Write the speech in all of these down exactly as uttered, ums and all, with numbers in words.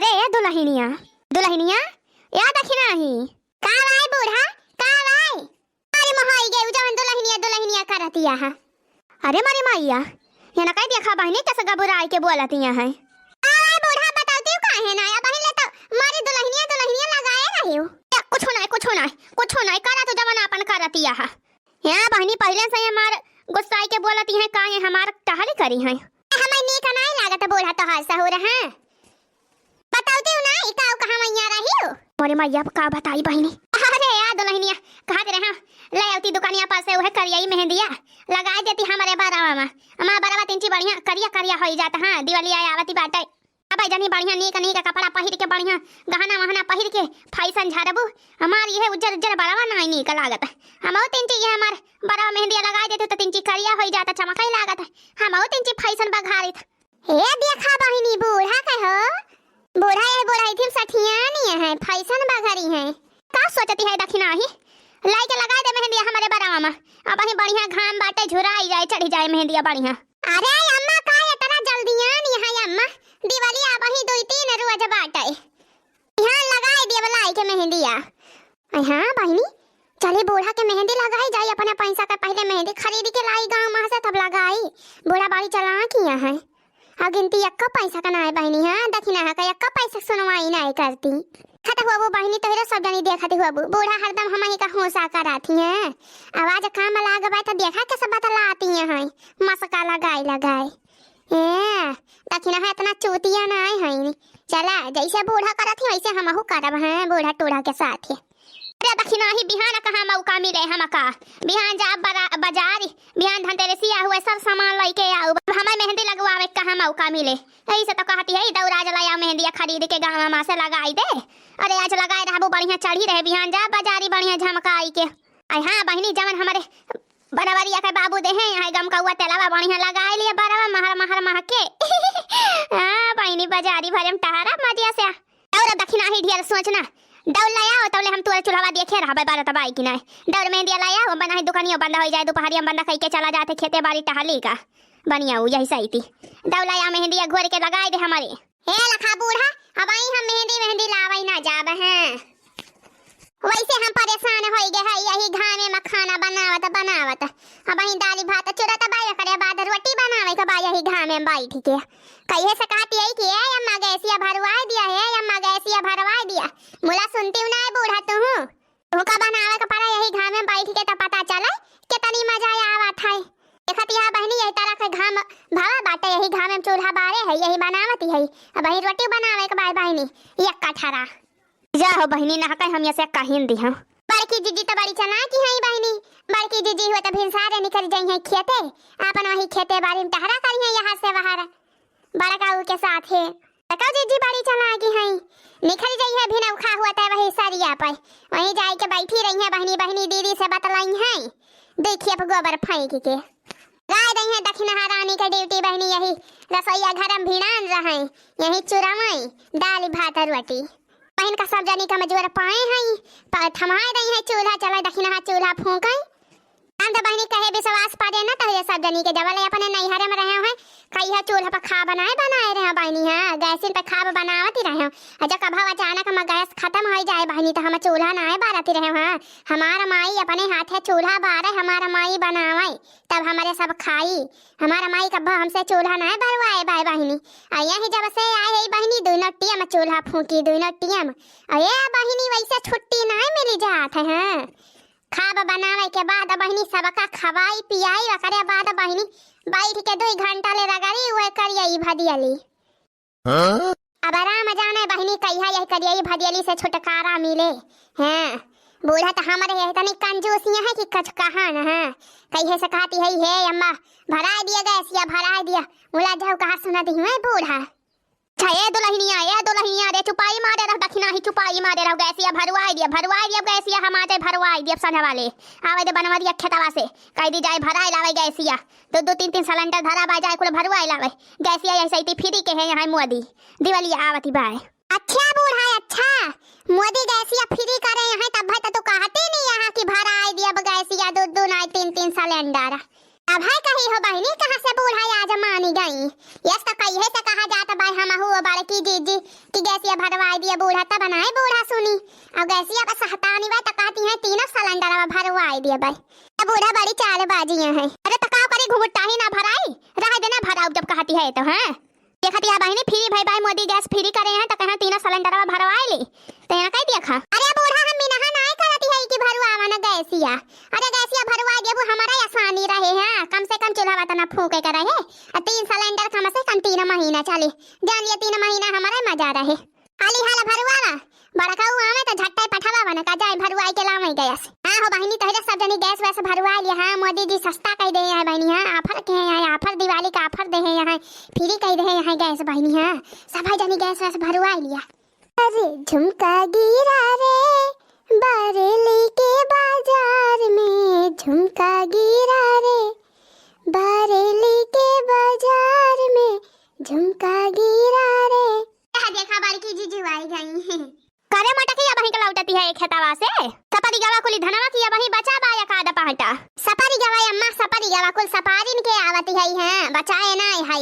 अरे ए दुलहिनिया, दुलहिनिया, या दखिनही। का भाई बूढ़ा, का भाई? अरे मोहाई गए, उ जवन दुलहिनिया, दुलहिनिया करतिया है। अरे मरी माइया, ये ना कह देखा बहिनी, कैसे गबुराई के बोलतिया है। का भाई बूढ़ा, बतावती हूँ काहे ना, या बहिन ले तो मारी दुलहिनिया, दुलहिनिया लगाए रही हूँ। या कुछ ना, कुछ ना, कुछ ना, करा तू जवन आपन करतिया है। या बहिनी पहिले से हमार गुस्साई के बोलती है, का ये हमार टहली करी है। हमें नीक नाई लागत बूढ़ा तोहार सहूर है। बतावती हूँ ना, ई का कहाँ मैया रही हो? मोरे मैया, अब का बताई बहिनी। अरे या दुलहिनिया, कहा के रहा, ले आवती दुकानिया पर से उहे करियाई मेहंदिया, लगाई देती हमरे बरवा में। हमार बरवा तिनची बढ़िया करिया करिया होई जात, हाँ, दिवाली आया आवती बाटे। अब जनी बढ़िया नीक नीक कपड़ा पहिर के, बढ़िया गहना वहना पहिर के, फैशन झारबू। हमार ये उज्जर उज्जर बरवा नाई नीक लागत। हमहू तिनची ये हमार बरवा मेहंदिया लगाई देती तो तिनची करिया होई जात, चमकई लागत। हमहू तिनची फैशन बघारित। ए देखा बहिनी, बूढ़ा के हो, बूढ़ा ये बूढ़ा इथिम सठियानी है, फैशन बघरी है। का सोचती है दखिनही? लाई के लगाई दे मेहंदिया हमरे बरवा में। अबही बढ़िया घाम बाटे, झुराई जाए, चढ़ी जाए मेहंदिया बढ़िया। अरे अम्मा, का इतना जल्दियानी है अम्मा? दिवाली अबही दुई तीन रोज बाटे। यहाँ लगाई देब लाई के मेहंदिया। अरे हाँ बहिनी, चली बूढ़ा के मेहंदी लगाई जाई, अपने पैसा का पहिले मेहंदी खरीद के लाई गाँव में से, तब लगाई। बूढ़ा बड़ी चालाक हिया है। अउ गिनती एक्को पैसा का ना है बहिनी, हाँ, दखिनहा का एक्को पैसा सुनवाई ना करती। खत हुआ वो बहिनी, तोहरे सब जनी देखत हुआ वो, बूढ़ा हरदम हमही का होसा कराती है। आवाज काम लाग बा तो देखा कैसे बतलाती है, मस्का लगाई लगाई। ए, दखिनहा इतना चूतिया नाई है। चला, जैसे बूढ़ा करत ही, वैसे हमहू करब, हैं, बूढ़ा टूढ़ा के साथ ही। अरे दखिनही, बिहान कहाँ मौका मिले हमका? बिहान जाब बरा-, बाजारी, बिहान धनतेरसिया हुए, सब सामान लइके आउब। हमें मेहंदी लगवावे कहाँ मौका मिले? यही से तो कहती है, दौरा जलाया मेहंदिया खरीद के गाँव में से लगाई दे। अरे आज लगाए रहबू, बढ़िया चढ़ी रहे, बिहान जाब बाजारी बढ़िया झमकाई के। आई हाँ बहिनी, जवन हमरे बनवरिया के बाबू देहे हैं, यहाँ गमकौआ तेलवा बढ़िया लगाए लिए बरवा महर महर महके। हाँ बहिनी, बाजारी भरे में टहरा मजिया से। दौड़ दखिनही ढेर सोचना, दौड़ ले आओ, तौले हम तोर चूल्हवा देखे रहबे बरत बाई कि नहीं। दौड़ मेहंदिया ले आओ, बनाही दुकानियो बंद हो जाए, दोपहरिया में बंद कई के चला जाते खेते बाड़ी टहली का। बनिया उ यही सही थी। दौड़ ले आओ, मेहंदिया घोर के लगाई दे हमारे। हे लखा बूढ़ा, अब आई हम मेहंदी, मेहंदी लावई ना जाब हैं। वैसे हम परेशान होई गए है, यही घामे में खाना बनावत, बनावत। अब आई दाली भात चुरत बाई, ओकरे बाद रोटी बनावे के बा यही घामे में बैठ के। कहिए से कहती है कि ए अम्मा गैसिया भरवाए दिया, ए अम्मा गैसिया भरवाए दिया। मुला सुनती हूँ ना बूढ़ा तू। तुहका बनावे के पड़ा यही घाम में बैठ के, त पता चले कितनी मजा आवत है। देखत यहाँ बहिनी, यही तरह के घाम भवा बाटे, यही घाम में चूल्हा बारे है, यही बनावती है। अब वही रोटी बनावे के बाद बहिनी, एक कठरा। जा हो बहिनी, ना कहीं हम ऐसे कहिन दी हम। बड़की जीजी तो बड़ी चालाक है बहिनी, बड़की जीजी हुए तो भिनसारे निकल जाई है खेते, अपन वही खेते बाड़ी में टहरा करी है यहाँ से वहाँ। बड़का ऊ के साथे। बड़का जीजी बड़ी चालाकी हैं। निकल जइहे भिनौखा हुआ तै वही सरिया पे। वहीं जाइके बैठी रहिहे बहिनी, बहिनी दीदी से बतलाई हैं। देखिए अब गोबर फेंक के। गाय दइहे दखिनहा रानी के ड्यूटी बहिनी यही रसोइया घर में भिड़ान रहे। यही चुरवई, दाल भात रोटी। बहिन का सब जनी का मजूर पाए हैं। प-, थमाए दइहे चूल्हा चला दखिनहा चूल्हा फूंकई। हम तो बहिनी कहे विश्वास पड़े ना, तोहरे सब जनी के जबले अपने नैहरे में रहे हैं, कहिया चूल्हा पर खाब नाय बनाए रहे बहिनी, हाँ, गैसिन पे खाब बनावत ही रहे। और जब कभव अचानक हम गैस खत्म हो जाए बहिनी, तो हम चूल्हा नाय बारत ही रहे, हाँ। हमार माई अपने हाथे चूल्हा बारे, हमार माई बनावे, तब हमारे सब खाई। हमार माई कभव हमसे चूल्हा नाय भरवाए बाय बहिनी। आ यही जब से आए है बहिनी, दोनों टियम चूल्हा फूंकी, दोनों टियम। और ये बहिनी वैसे छुट्टी नाय मिली जात है, हाँ। खाब बनावे के बाद बहिनी सबका खवाई पियाई, ओकरे बाद बहिनी बैठ के दुई घंटा ले रगड़ी उहे करियई भदियली। हाँ? अब राम जाने बहिनी कहिया यही करियई भदियली से छुटकारा मिले। हैं, बूढ़ा तो हमरे है तनी कंजूसिया है कि कुछ कहा न है। कहिए से कहती है, "हे अम्मा, भराए दिया गैसिया, भराए दिया।" मुला जाऊ कहा सुना दी हुए बूढ़ा। अच्छा, ए दुलहिनिया, ए दुलहिनिया, रे चुपाई मारे रह, दखिनही चुपाई मारे रह, गैसिया भरवाई दिया, भरवाई दिया, गैसिया हम आ जाए, भरवाई दिया, संझा वाले आवे दे बनवरिया खेतवा से, कह दी जाए भराए लावे गैसिया, दो दो तीन तीन सिलेंडर धरा बा जाए, कुल भरवाए लावे गैसिया, यही सही फ्री के है यहाँ मोदी, दिवाली आवती बाय। अच्छा बूढ़ा, अच्छा, मोदी गैसिया फ्री करे यहाँ, तब भाई तो तू कहते नहीं यहाँ कि भराए दिया गैसिया, दो दो नाई तीन तीन सिलेंडर। अब है कही हो बहिनी, कहाँ से बूढ़ा आज मानी गई? यस तो कहिए से कहा जात बाय हमहू ओ बड़की जीजी कि गैसिया भरवाई दिया बूढ़ा, तब नाय बूढ़ा सुनी। अब गैसिया बस हटानी बा तो कहती है तीनों सिलेंडर अब भरवाई दिया बाय। अब बूढ़ा बड़ी चालबाजी है। अरे तो का करी, घुघुट्टा ही ना भराई, रह देना भराऊ जब कहती है तो, हैं? देखत या बहिनी, फ्री भई बाय, मोदी गैस फ्री करे हैं, त कहाँ तीनों सिलेंडरवा भरवाए ली, त यहाँ कह दिया खा। अरे बूढ़ा, हम मिनहा नाय करती है कि भरवावा ना गैसिया। अरे गैसिया भरवाए देबू, हमारा आसानी रहे हैं, कम से कम चूल्हा तना फूके के रहे, आ तीन सिलेंडर कम से कम तीन महीना चली, जान लिया तीन महीना हमारा मजा रहे। आली हाल भरवावा, बड़का हुआ में तो झट्टे पठवा बना का जाए भरवाई के लावे गैस। हाँ हो बहिनी, तोहरे सब जनी गैस वैस भरवाई लिया। हाँ, मोदी जी सस्ता कह दे हैं बहिनी। हाँ, ऑफर के हैं, ऑफर दिवाली का ऑफर दे हैं यहाँ, फ्री कह दे हैं यहाँ गैस बहिनी। हाँ, सब है जनी गैस वैस भरवाई लिया। अरे झुमका गिरा रे बरेली के बाजार में, झुमका गिरा रे बरेली के बाजार में, झुमका गिरा रे। यह देखा बड़की जीजी आई गई। करे मटकी, अबहीं के लौटती है खेतवा से। सपरी गवा कुली धनवा की अबहीं बचा बा एक आध पाटा। सपरी गवा अम्मा, सपरी गवा कुल सपारिन के आवती है, हैं, बचाए ना है।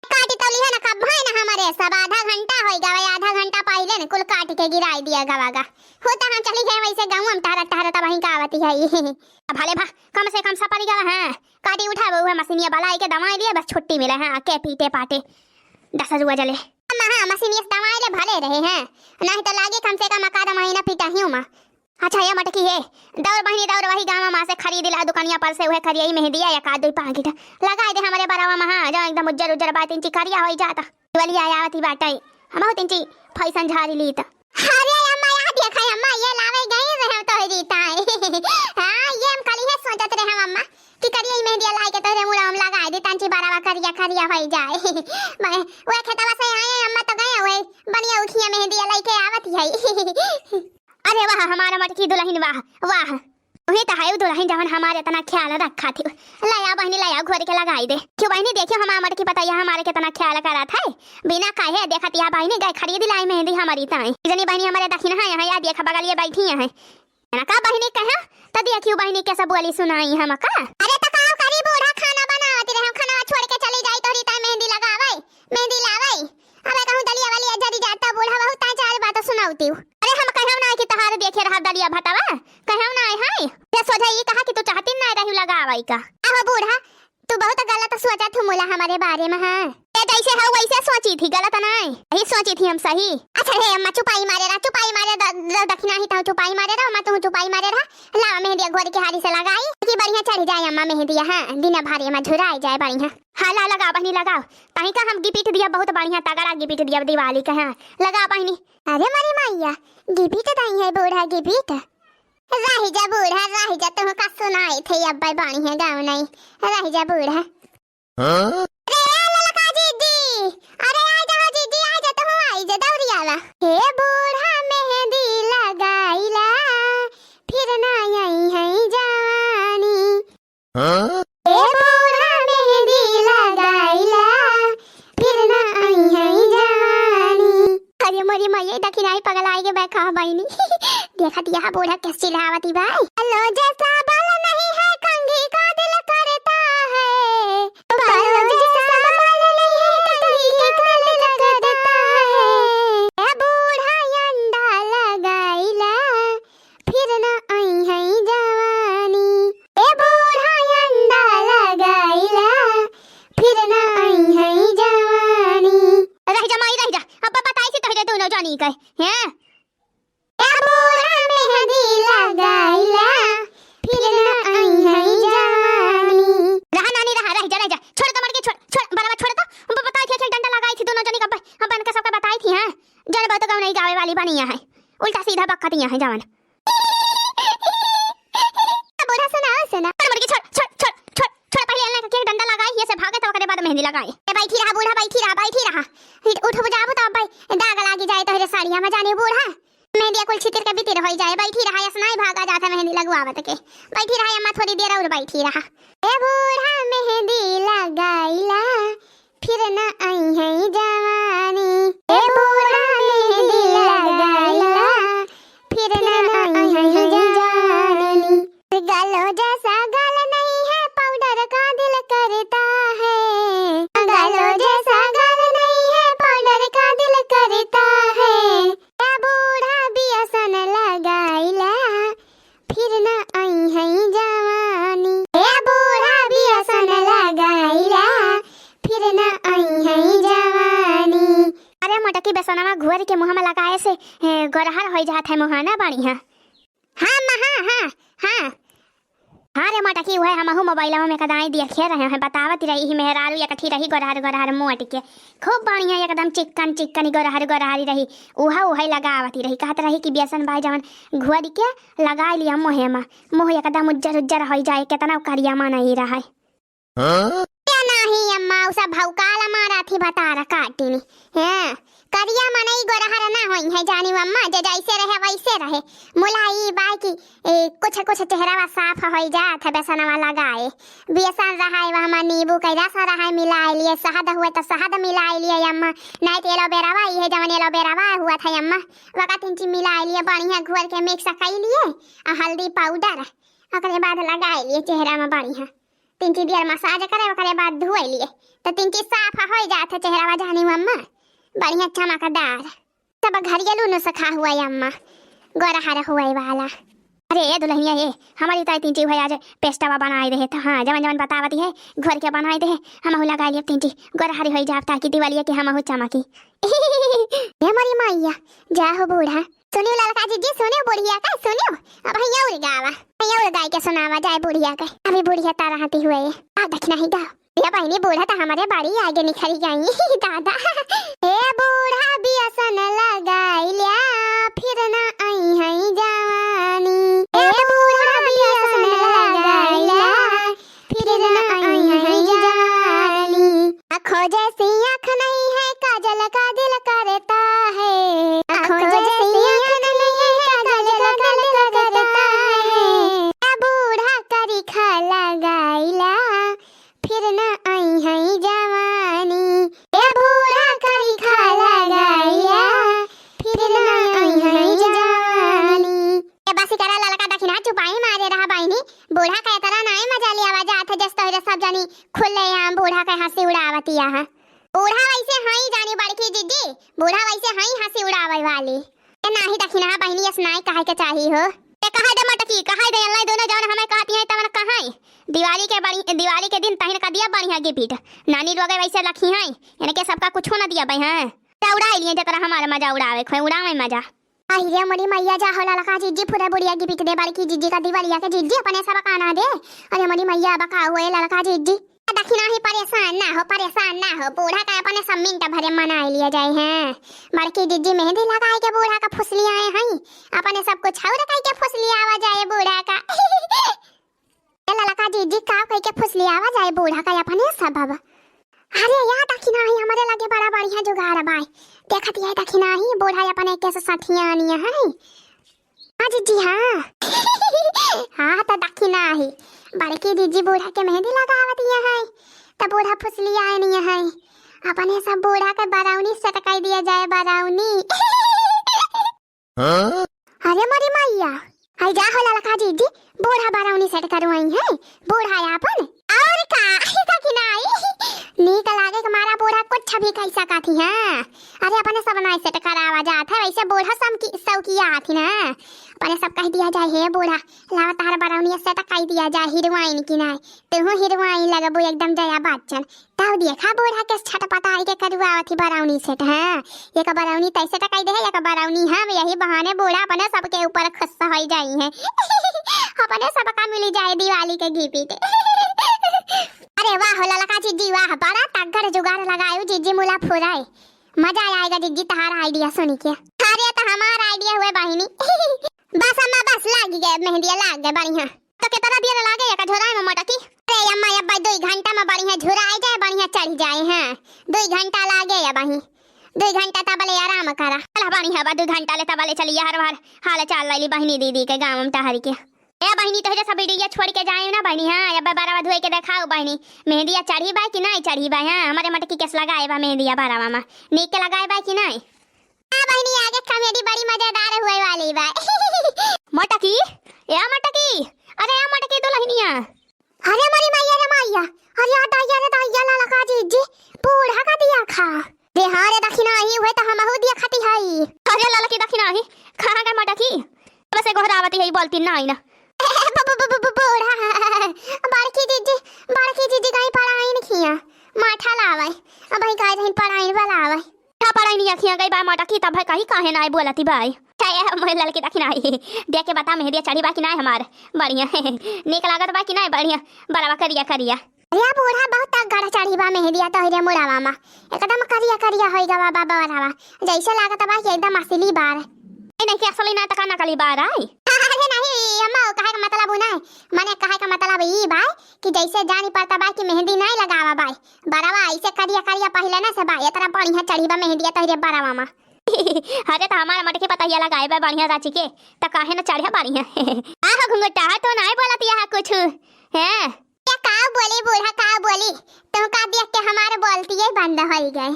काटी तौली है ना, कब है ना हमारे सब, आधा घंटा होई गवा, आधा घंटा पहिले न कुल काट के गिराई दिया गवा गा। हो त हम चली गए वैसे गाँव में टहरत टहरत अबहीं का आवती है। अब भले भा, कम से कम सपरी गवा है, काटी उठा वो है मशीनिया बलाई के दवाई लिए, बस छुट्टी मिले है, आके पीटे पाटे दस रुआ जले। अम्मा, हाँ, मशीनिया से दवाई ले भले रहे हैं, नहीं तो लागे कम से कम एक आध महीना पीटा ही उमा। अच्छा, ये मटकी है, दौड़ बहिनी दौड़, वही गाँव में से खरीद ला दुकानिया पर से, उहे करिया ही मेहंदिया एक आध दुई पाकिट लगाई दे हमरे बरावा में, हाँ, जो एकदम उज्जर उज्जर बात इंची करिया होई जाता। दिवाली आया आवती बाटे, हम बहुत इंची फैशन झारी ली त। अरे अम्मा, याद देखा अम्मा, ये लावे गई रहे हम तोहरी ताई। हाँ, ये हम कल ही सोचत रहे हम अम्मा, कि करिया ही मेहंदिया लाई के तोहरे मुड़ा हम लगाई दे, तांची बरावा करिया करिया होई जाए। मैं, वे खेतवा से आए अम्मा तो गए, वे बनिया उखिया मेहंदिया लाई के आवत है। अरे वाह, हमारा मटकी दुलहिन, वाह, वाह। उही त है उ दुलहिन जवन हमारे इतना ख्याल रखा थी। ले आ बहिनी, ले आ, घोर के लगाई दे। क्यों बहिनी, देखियो हमार मटकी पतैया हमारे कितना ख्याल करत है। बिना कहे देखत या बहिनी गए खरीद लाई मेहंदी हमारी ताई। जनी बहिनी हमारे दखिन है, यहाँ या देख बगलिए बैठी है। ना का बहिनी कहे, त देखियो बहिनी कैसे बोली सुनाई हम का। अरे त का करी बूढ़ा, खाना बनावत रहे, हम खाना छोड़ के चली जाई तोहरी ताई मेहंदी लगावे, मेहंदी लावे। अबे कहूँ दलिया वाली जरी जाता बूढ़ा, बहुत ताई चार बात सुनावती हूँ। अरे हम कहम ना कि तहार देखे रहा दलिया भतवा, कहम ना है। ते सोझा ई कहा कि तू चाहती ना रही लगावे का। आहो बूढ़ा, तू बहुत गलत सोचत हूँ मुला हमारे बारे में, हाँ। ते जैसे हो वैसे सोची थी, गलत ना है, यही सोची थी हम सही। अच्छा हे अम्मा, चुपाई मारे रहा, चुपाई मारे द-, द-, दखिना ही तो चुपाई मारे रहा, अम्मा तू चुपाई मारे रहा, लावा मेहंदिया घोरी के हारी से लगाई कि बढ़िया चढ़ जाए अम्मा मेहंदिया, हाँ, दिन भरे में झुराई जाए बढ़िया। हाँ ला लगाओ बहिनी लगाओ, ताही का हम गिफ्ट दिया, बहुत बढ़िया तगड़ा गिफ्ट दिया दिवाली का, हाँ, लगाओ बहिनी। अरे मरी मैया, गिफ्ट दई है बूढ़ा, गिफ्ट। रहि जा बूढ़ा, रहि जा, तुहका सुनाई थे अब्बे बानी है गाँव नहीं। रहि जा बूढ़ा। हाँ? अरे ए ललका जीजी, अरे आ जाओ जीजी, आ जा, तुहू आई जा, दौरी आवा। हे बूढ़ा मेहंदी लगाइला, फिर ना आई है जवानी। हाँ? ए बूढ़ा मेहंदी लगाइला, फिर ना आई है जवानी। अरे मोरी मैया, दखिनाई पगलाई के बैठा है बहिनी। देखत यहाँ बूढ़ा कैसे चिल्लावती बाई। बालों जैसा बाल नहीं है, कंघी का दिल करता है। बालों जैसा बाल नहीं है, कंघी का दिल करता है। ए बूढ़ा अंडा लगाइला, फिर ना आई है जवानी। ए बूढ़ा अंडा लगाइला, फिर ना आई है जवानी। रहि जा माई, रहि जा, अब बताई से तोहरे दोनों जानी के, हैं? ए बूढ़ा मेहंदी लगाइला, फिर ना आई है जवानी। रहा नानी, रहा, रहि जा, रहि जा, छोड़ तो मटकी, छोड़, छोड़, बराबर छोड़ तो। अब बताई थे, थे डंडा लगाई थी दोनों जनी का, अब, अब इनके सबका बताई थी, हैं? जन बहुत गाँव नहीं गावे वाली बनी है, उल्टा सीधा बकतियाँ हैं जवान। बूढ़ा सुनाओ, सुना। छोड़ मुर्गी, छोड़, छोड़, छोड़, छोड़, छोड़, पहिले एलना के डंडा लगाई, ये से भागे, तब ओकरे बाद मेहंदी लगाई। ए, बैठी रहा बूढ़ा, बैठी रहा, बैठी रहा। उठ, उठ जाबू तब भाई, दाग लागी जाए तोहरे साड़िया में, जाने बूढ़ा। मेहंदिया कुल छितिर के बितिर होई जाए, बैठी रहा, ऐसा नहीं भागा जाता मेहंदी लगवावत के। बैठी रहा अम्मा, थोड़ी देर और बैठी रहा। ए बूढ़ा मेहंदी लगाइला, फिर ना आई है जवानी। ए बूढ़ा मेहंदी लगाइला, फिर ना आई है जवानी। गालो जैसा गाल नहीं है, पाउडर का दिल घुअरी के मुँह में लगाए से, ए, गोरहर होइ जात है मुँह ना बढ़िया। हाँ अम्मा, हाँ, हाँ, हाँ। हाँ रे मोटकी, उहे हमहू मोबाइलवा में कदाई देखे रहे हैं, बतावत रही ही मेहरारू एकठी रही गोरहर गोरहर मोट के, खूब बढ़िया एकदम चिक्कन चिक्कन गोरहर गोरहरी रही। उहे उहे लगावत रही, कहत रही कि बेसन बाई जवन घुअरी के लगाई लिया मुँहे में, मुँह एकदम उज्जर उज्जर होइ जाए, केतना करिया मनई रहे। हाँ? ए नाही अम्मा, उ सब भौकाल मारा थी भतार काटिनी। हाँ, करिया मनई गोरहर ना होई है जानी अम्मा, जे जैसे रहे वैसे रहे। मुला ई बाय कि, ए, कुछ कुछ चेहरावा साफ होई जात है बेसनवा लगाए। बेसन रहाए वह हमार नींबू के रस रहाए मिलाए लिए, शहद हुए तो शहद मिलाए लिए अम्मा, नहीं तो एलोवेरावा, ई है जवन एलोवेरावा हुआ था अम्मा, वका तिनची मिलाए लिए, बढ़िया घोर के mix कई लिए, आ हल्दी powder, ओकरे बाद लगाए लिए चेहरा में बढ़िया। तिनची देर massage करे, ओकरे बाद धोए लिए, तो तिनची साफ होइ जात है चेहरावा जानी अम्मा, बढ़िया चमकदार। सब घरेलू नुस्खा हुआ अम्मा, गोरहर हुए वाला। अरे ए दुल्हनिया ए, हमारी ताई तिनची हुए आज पेस्टवा बनाए दे तो, हाँ, जवन जवन बतावती है, घोर के बनाए दे, हमहू लगाई लिए तिनची, गोरहरी होइ जाब ताकि दिवालिया के हमहू चमकी। ए मोरी मैया, जा हो बूढ़ा, सुनियो ललका जीजी, सुनियो बुढ़िया का, सुनियो, अबहीं और गावा, अबहीं और गाय के सुनावा जाए बुढ़िया का। अभी बुढ़िया तारा हाथी हुए, आ दखिना ही गाओ। ए बहिनी, बूढ़ा त हमरे बड़ी आगे निखरी गई, दादा। ए बूढ़ा बेसन लगाई ल्या, फिर ना आई है जवानी। ए बूढ़ा बेसन लगाई ल्या, फिर ना आई है जवानी। आँखों जैसी आँख नहीं है, काजल का दिल करता है। आँखों जैसी आँख नहीं है, काजल का दिल करता है। ए बूढ़ा करिखा लगाई ल्या, फिर ना आई है जवानी। ए बूढ़ा करिखा लगाई ल्या, फिर ना आई है जवानी। ए बस करा ललका दखिना, चुपाई मारे रहा बहिनी। बूढ़ा का एतना नाई मजा लियावा जात है, जस तोहरे सब जनी खुलेआम बूढ़ा के हँसी उड़ावतिया है। बूढ़ा वैसे हई जानी बड़की जीजी, बूढ़ा वैसे हई हँसी उड़ावे वाली। ए नाही दखिना बहिनी, अस नाई कहे के चाही हो। ए कहे दे मटकी, कहे दे, अल्लाह दोनों जौन हमें कहती हैं तवन कहाई। दिवाली के बड़ी, दिवाली के दिन तहिन का दिया बढ़िया gift। नानी लोग वैसे लखी हैं, इनके सबका कुछ न दिया बई हैं। त उड़ाई लिए जकरा हमारे मजा उड़ावे, खोए उड़ावे मजा। आई रे मोरी मैया, जा हो ललका जीजी, पूरा बुढ़िया gift दे बड़की जीजी का दिवालिया के जीजी, अपने सब का ना दे। अरे मोरी मैया, बका हुए ललका जीजी। दखिना ही परेशान ना हो, परेशान ना हो, बूढ़ा का अपने सब मिनट भरे मनाई लिया जाए हैं। बड़की जीजी मेहंदी लगाए के बूढ़ा का फुसलियाए हैं, अपने सब कुछ और कह के फुसलियावा जाए बूढ़ा का। ए ललका जीजी, का कह के फुसलियावा जाए बूढ़ा का अपने सब अब। अरे या दखिना ही हमरे लगे बड़ा बढ़िया जुगाड़ बाय, देखत ये दखिना ही बूढ़ा अपने के से सठियानिया है। हाँ जीजी, हाँ। हाँ, त दखिना ही। बड़की जीजी बूढ़ा के मेहंदी लगावत ये है, त बूढ़ा फुसलियाए नहीं है। अपने सब बूढ़ा के बरौनी set कई दिया जाए, बरौनी। हाँ? अरे मोरी मैया, आई जा हो ललका जीजी, बूढ़ा बरौनी set करवाई है, बूढ़ा आपन। और का, ऐसा कि नाई? नीक लागे के मारा बूढ़ा कुछ भी कह सकत ही, हाँ। अरे अपने सब नाई set करावा जात है, वैसे बूढ़ा सम की, सौकिया आथी ना। अपने सब कह दिया जाए, "हे बूढ़ा, लावा तहार बरौनिया set कई दिया जाए हीरोइन की नाई। तुहू हीरोइन लगबू एकदम जया बच्चन।" तब देखा बूढ़ा के छटपटाई के करुआवत ही बरौनी set, हाँ। एक बरौनी तैसे टकाई दे है, एक बरौनी हम, यही बहाने बूढ़ा अपने सबके ऊपर खुश होइ जाई है। अपने सबका मिली जाए दिवाली के gift। अरे वाह हो ललका जीजी वाह, बड़ा तगड़ जुगाड़ लगायू जीजी मुला फुराए। मजा आएगा जीजी तहार idea सुनी के। अरे त हमार idea हुए बहिनी। बस अम्मा बस लाग गए, मेहंदिया लाग गए बढ़िया। त केतना देर लागे एका झोराए में मटकी? अरे अम्मा, अब्बा दुई घंटा में बढ़िया झुराए जाए, बढ़िया चढ़ जाए, हाँ। दुई घंटा लागे अबही। दुई घंटा तबले आराम करा। चल बढ़िया बा, दुई घंटा ले तबले चली हर बार हाल चाल लैली बहिनी दीदी के गाँव में टहर के। ए बहिनी, तोहरे सब video छोड़ के जाए ना बहिनी, हाँ। अब्बा बरवा धोए के देखाओ बहिनी, मेहंदिया चढ़ी बा कि नाई चढ़ी बा, हाँ। हमरे मटकी केस लगाए बा मेहंदिया बरवा में, नीक के लगाए बा कि नाई? हाँ बहिनी, आगे comedy बड़ी मजेदार हुए वाली बा। मटकी, ए मटकी, अरे ए मटकी दुल्हनिया। अरे मोरी मैया रे मैया, अरे आ दैया रे दैया, ललका जीजी, बूढ़ा का दिया खा। रे हाँ रे, दखिना ही हुए त हमहू दिया खाती हई। अरे ललकी दखिना ही, कहाँ गए मटकी? बस एगो हरावती है, बोलती नाई ना। ब-, ब-, ब-, ब-, बूढ़ा, बड़की जीजी, बड़की जीजी कहीं पढ़ाई नहीं किया, माठा लावे, अब कहीं कहीं पढ़ाई वाला आवे। पड़ाई नहीं अखियाँ गई बाय मटकी, तब है कहीं काहे ना बोलती बाय। चाहे मोर ललकी दखिनाही, देख के बता मेहंदिया चढ़ी बा कि नाय हमार, बढ़िया नीक लागत बा कि नाय, बढ़िया बरवा करिया करिया। अरे बूढ़ा बहुत तगड़ा चढ़ी बा मेहंदिया तोहरे मुड़ावा मा, एकदम करिया करिया होई गवा बा बरवा, जैसे लागत बा कि एकदम असली बार। ए नहीं के असली ना त का नकली बार आई? अरे नहीं अम्मा, वो कहे का मतलब उ ना है, माने कहे का मतलब ई बा कि जैसे जानी पड़ता बा कि मेहंदी नहीं लगावा बा, बरवा ऐसे करिया करिया पहिले ना से बा, इतना बढ़िया चढ़ी बा मेहंदिया तोहरे बरवा मा। अरे त हमार मटकी पतहिया लगाए बा बढ़िया राची के, त काहे न चढ़िया बढ़िया। आह घुंघटा तो नहीं बोलत यहाँ कुछ, हैं? ये काव बोली बूढ़ा, काव बोली? तुमका देख के हमार बोलती ही बंद होई गए।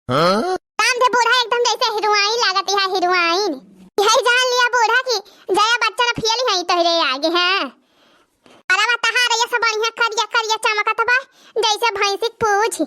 हाँ? काम दे बूढ़ा एकदम जैसे हिरुआइन लागत है, हिरुआइन। यही जान लिया बूढ़ा कि जया बच्चन फेल है तोहरे आगे, हैं? अरे बा तहार ये सब बढ़िया करिया करिया चमकत बा, जैसे भैंसी के पूछ।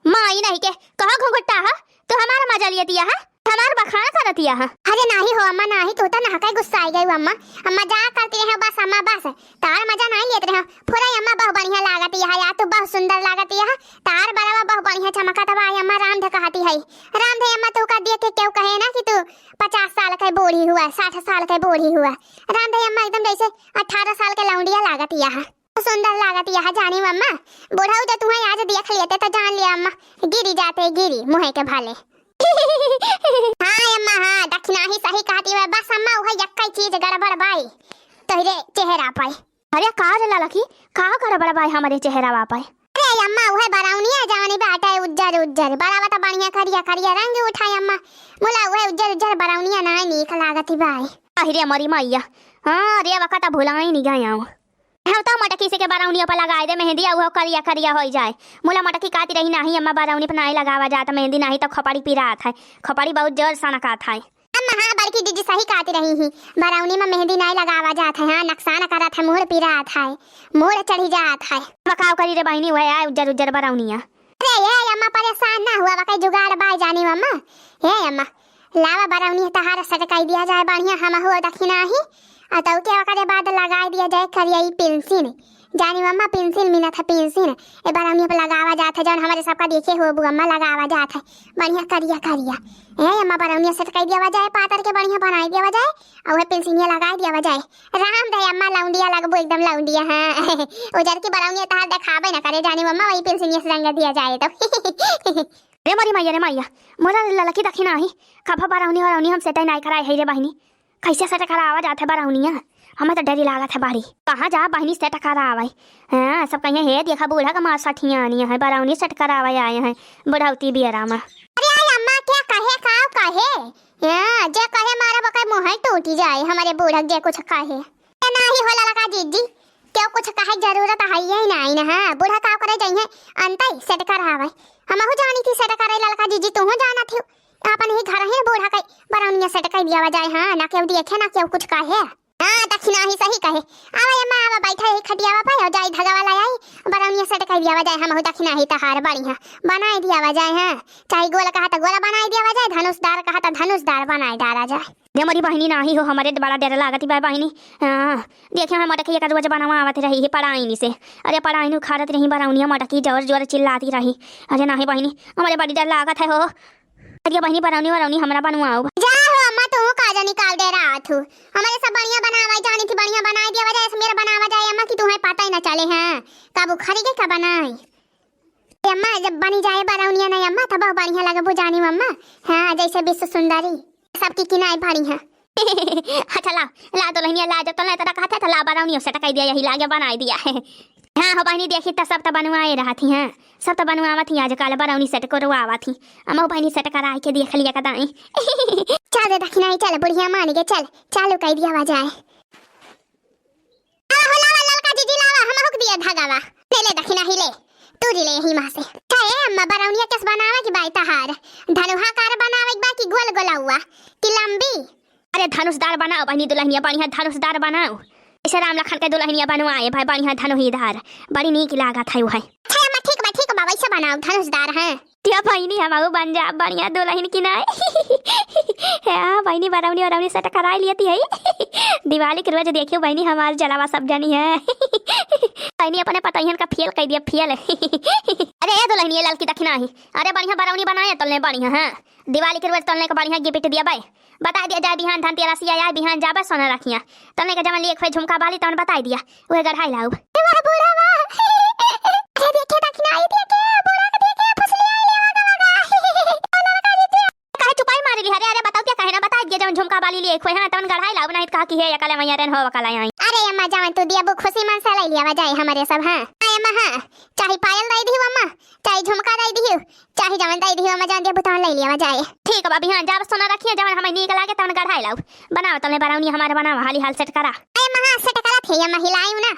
माई नहीं के, कहा घुंघटा है? तू हमार मजा लियतिया है? हमार बखान करतिया है? अरे नाही हो अम्मा, नाही, तू तो नहके गुस्साई गई अम्मा। अम्मा जा करती रहे बस अम्मा, बस। तार मजा नहीं लेत रहे। फुरई अम्मा बहुत बढ़िया लागतिया है यार, तू बहुत सुंदर लागतिया है। तार बरवा बहुत बढ़िया चमकत बा अम्मा, रामधे कहती है। रामधे अम्मा तू का देख के केहू कहे ना कि तू पचास साल के बूढ़ी हुआ, साठ साल के बूढ़ी हुआ। रामधे अम्मा एकदम जैसे अठारह साल के लौंडिया लागतिया है। सुंदर लागत यह जानी अम्मा, बुढ़ऊ जो तुम्हें आज देख लेते तो जान लिया अम्मा, गिरी जाते गिरी मुँहे के भाले। हाँ अम्मा, हाँ, दखिनाही सही कहती है, बस अम्मा वह यक्कई चीज गड़बड़ बाई तोहरे चेहरा पे। अरे का रे ललकी, का गड़बड़ बाई हमरे चेहरा पे? अरे अम्मा वह बरौनिया जानी बाटे उज्जर उज्जर, बड़ा बता बढ़िया करिया करिया रंग उठाए अम्मा, मुला वह उज्जर उज्जर बरौनिया ना नीक लागत बाई। अरे मोरी मैया, हाँ रे वका त भुलाई नहीं गया हूँ। हम तो मटकी से के बरौनिया पर लगाए दे मेहंदी, आ उहो करिया करिया होई जाए। मुला मटकी कहती रही, "नाही अम्मा, बरौनी पर नाही लगावा जात मेहंदी, नाही तो खोपड़ी पिरात है, खोपड़ी बहुत जोर सनकात है।" अम्मा, हाँ, बड़की जीजी सही कहती रही ही, बरौनी में मेहंदी नाही लगावा जात है, हाँ, नुकसान करत है, मूड़ पिरात है, मूड़ चढ़ी जात है। अब काव करी रे बहिनी, वह आए उज्जर उज्जर बरौनिया। अरे ये अम्मा, परेशान ना हुआ, वकई जुगाड़ बाय जानी अम्मा। हे अम्मा, लावा बरौनी तहार सटकाई दिया जाए बढ़िया, हम हो दखिनाही, आ तौ के ओकरे बाद लगाई दिया जाए करिया ई पेंसिल। जानी अम्मा, पेंसिल मिलत है, पेंसिल। ए बरौनी पे लगावा जात है, जौन हमरे सबका देखे हो बु अम्मा लगावा जात है, बढ़िया करिया करिया। ए अम्मा, बरौनिया सटकाई दिया जाए, पातर के बढ़िया बनाई दिया जाए, आ उहे पेंसिलिया लगाई दिया जाए। राम दे अम्मा, लौंडिया लगबो एकदम लौंडिया, हाँ। उजर की बरौनिया तहार देखाबे ना करे, जानी अम्मा, वही पेंसिलिया से रंग दिया जाए तो। रे मोरी मैया, रे मैया, मोरा ललकी दखिनाही, कभा बरौनी वरौनी हम सेटै नाई कराए है रे बहिनी। कैसे सेट करावा जात है बरौनिया? हमें तो डरी लागत है बड़ी। कहाँ जा बहिनी सेट करावे? हाँ, सब कहिए, "हे देखा बूढ़ा का मार सठियानी है, बरौनी सेट करावे आए हैं बुढ़ौती बियरा में।" अरे आई अम्मा, क्या कहे, का कहे? हाँ, जे कहे मारे बके मुँह ही टूटी जाए, हमारे बूढ़ा जे कुछ कहे। ए नाही हो ललका जीजी, केहू कुछ कहे जरूरत है ये नहीं ना, हाँ, बूढ़ा का करे जाइए, अंतई सेट करावे। हमहू जानी थी सेट करे ललका जीजी, तूहू जाना थी, अपन ही घर ही बूढ़ा के बरौनिया सेट कर दिया जाए, हाँ, ना केहू देखे, ना केहू कुछ कहे। हाँ, दखिनाही सही कहे। आवा अम्मा, आवा, बैठा यही खटियावा पे, और जाई धगावा ला आई, बरौनिया सेट कर दिया जाए, हमहू दखिनाही तहार बढ़िया बनाई दिया जाए, हाँ, चाहे गोल कहा तो गोल बनाई दिया जाए, धनुषदार कहा तो धनुषदार बनाई डाला जाए। रे मोरी बहिनी, नाही हो, हमरे त बड़ा डर लागत बा बहिनी। हाँ, देखे हम मटकी एक रोज बनवा आवत रही है पड़ाइन से। अरे पड़ाइन उखाड़त रही बरौनिया, मटकी जोर जोर चिल्लाती रही। अरे नाही बहिनी, हमरे बड़ी डर लागत है हो। अरे बहिनी, बरौनी वरौनी हमरा बनवाओ। जा हो अम्मा, तू का जानी काल डरात हो। हमरे सब बढ़िया बनावा जानी थी, बढ़िया बनाई दिया जाए, मेरा बनावा जाए अम्मा, कि तुम्हें पता ही ना चले, हाँ, कब उखड़ी के कब बनाई। ए अम्मा, जब बनी जाए बरौनिया नहीं अम्मा, तब बढ़िया लगबो जानी अम्मा। हाँ, जैसे विश्व सुंदरी सबकी किनाई बढ़िया। अच्छा ला, ला दुल्हनिया ला, जब तो नहीं तरह कहते तो ला बरौनिया सेट कर दिया, यही लागे बनाई दिया है। हाँ हो बहिनी, देखी तो सब तो बनवाए रहा थी, हाँ, सब तो बनवावा थी, आजकल बरौनी सेट करवावा थी। अम्मा बहिनी सेट कराए के देख लिया कदाई। चल रे दखिनाही, चल बुढ़िया मान के, चल चालू कर दिया जाए। आवा हो, लावा ललका जीजी, लावा, हम हुक दिया धागावा। ले ले दखिनाही ले, तू ले यही माँ से। का ए अम्मा, बरौनिया केस बनावे की बाई तहार? धनुहाकार बनावे की बा कि गोल गोलौआ कि लंबी? अरे धनुषदार बनाओ बहिनी दुल्हनिया, बढ़िया धनुषदार बनाओ। ऐसे राम लखन के दुल्हनिया बनवाए भाई, बढ़िया धनुहीदार, बड़ी नीक लागत है वह। अच्छा अम्मा, ठीक बा, ठीक बा, वैसे बनाओ धनुषदार, हाँ। क्या बहिनी, हम बन जा बढ़िया दुल्हन कि नहीं? हाँ, बहिनी बरौनी वरौनी set कराई लियती है। दिवाली के रोज देखियो बहिनी हमार जलावा सब जानी है। बहिनी अपने पतोहियन का fail कइ दिया, fail। अरे ए दुलहिनिया ललकी दखिनही, अरे बढ़िया बरौनी बनाए तोलने बढ़िया, हाँ। दिवाली के रोज तोलने का बढ़िया gift दिया बे। बताइ दिया जाए बिहान धनतेरस आए, बिहान जाबे सोना रखिया। तोलने का जवन लिए एक झुमका बाली तवन बताइ दिया, उहे गढ़ाई लाउब। ए वाह बूढ़ा वाह। अरे देखे दखिनही देखे, बूढ़ा के देखे, फुसली आई लेवा गवा गा। काहे चुपाई मारे ली? अरे, अरे, बताओ क्या कहे ना, बताइ दिया जवन झुमका बाली लिए खोए, हाँ, तवन गढ़ाई लाउब, नहीं तो कहा कि हे अकले मैया रेन हो अकले आई। अरे अम्मा, जवन तू दिया बू खुशी मन से लइ लिया जाए हमरे सब, हाँ। अरे अम्मा, हाँ, चाहे पायल दइ दिहु अम्मा, चाहे झुमका दइ दिहु, चाहे जवन दइ दिहु अम्मा, जवन दिया बू तवन लइ लिया जाए। ठीक बा, बिहान जाब सोना रखिया, जवन हमें नीक लागे तवन गढ़ाई लाउब। बनावा तोलने बरौनी हमारे बनावा, हाली हाल set करा। अरे अम्मा, हाँ, set करा थे अम्मा, हिलाइउ ना।